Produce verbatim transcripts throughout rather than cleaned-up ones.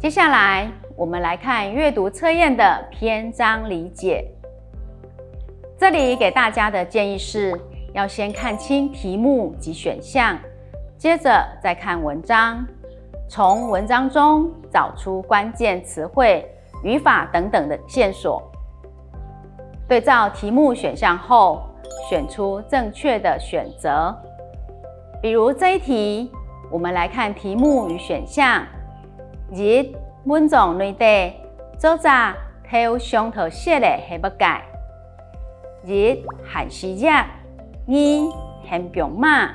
接下來，我們來看閱讀測驗的篇章理解。這裡給大家的建議是，要先看清題目及選項，接著再看文章，從文章中找出關鍵詞彙、語法等等的線索。對照題目選項後，選出正確的選擇。比如這一題，我們來看題目與選項。一、文章內底，作者頭上頭寫个係麼个？一、番薯葉。二、鹹薑嫲。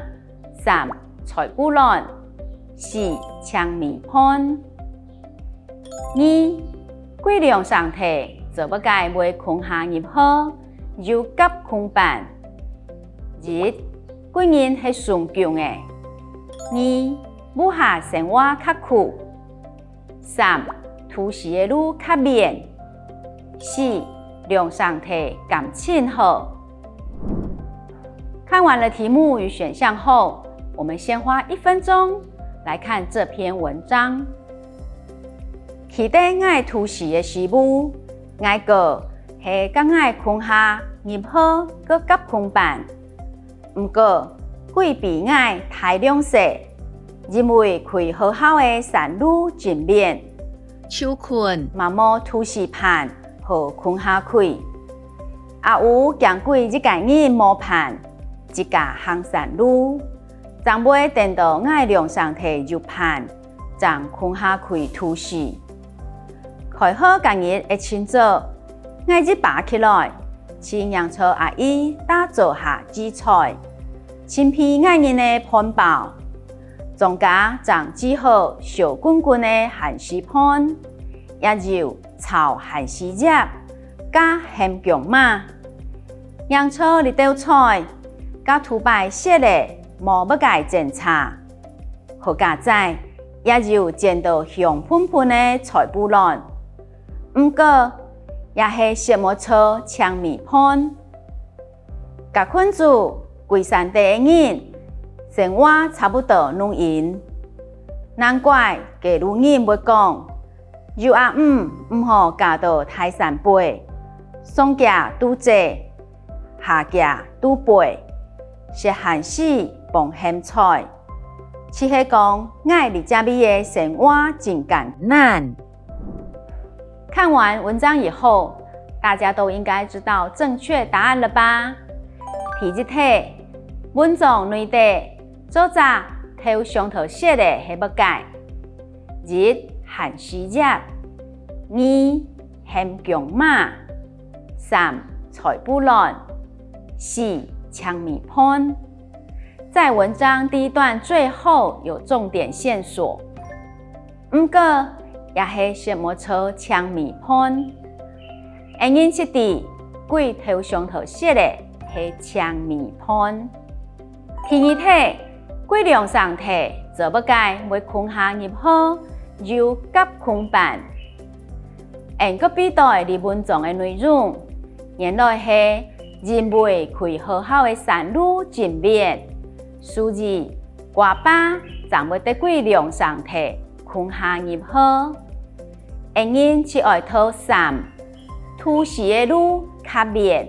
三、菜脯卵。四、青米飯。 二、歸量身體做麼个會共下入去，又合共辦？一、歸人係鬆弓个。二、屋下生活較苦。三、都市个路較遠。四、量身體感情好。看完了題目與選項後，我們先花一分鐘來看這篇文章。 記得𠊎讀書个時務，𠊎哥係佮𠊎共下入去个合共班。毋過，佢比𠊎大兩歲，因為去學校个山路真遠，就近嘛無讀書伴好共下去。阿有驚佢一個人無伴，自家行山路，正會等到𠊎兩儕弟有伴， 正共下去讀書。開學該日个清早，𠊎一爬起來，就䀴著阿姨打灶下煮菜，準備𠊎人个飯包。莊家正煮好燒滾滾个番薯飯，也有炒番薯葉，加鹹薑嫲。䀴著這兜菜，佮頭擺食个無麼个精差。 好佳哉，也有煎到香噴噴个菜脯卵，毋過也係食無著青米飯。該群住歸山底个人，生活差不多恁樣，難怪該路人會講：「有阿姆毋好嫁到大山背，上厥肚子，下厥肚背，食番薯傍鹹菜。」 就係講，𠊎這隻位个生活真艱難。看完文章以後，大家都應該知道正確答案了吧？第一題，文章內底，作者頭上頭寫个係麼个？一、番薯葉。二、鹹薑嫲。三、菜脯卵。四、青米飯。 在文章第一段最後有重點線索，毋過也係食無著青米飯。𠊎人就知，佢頭上頭寫个係青米飯。第二題，歸兩儕弟做麼个會共下入去，又合共班？ 𠊎國背對這文章个內容，原來係因為去學校个山路真遠，所以厥爸正會得歸兩儕弟共下入去。𠊎人就愛擇三，都市个路較遠，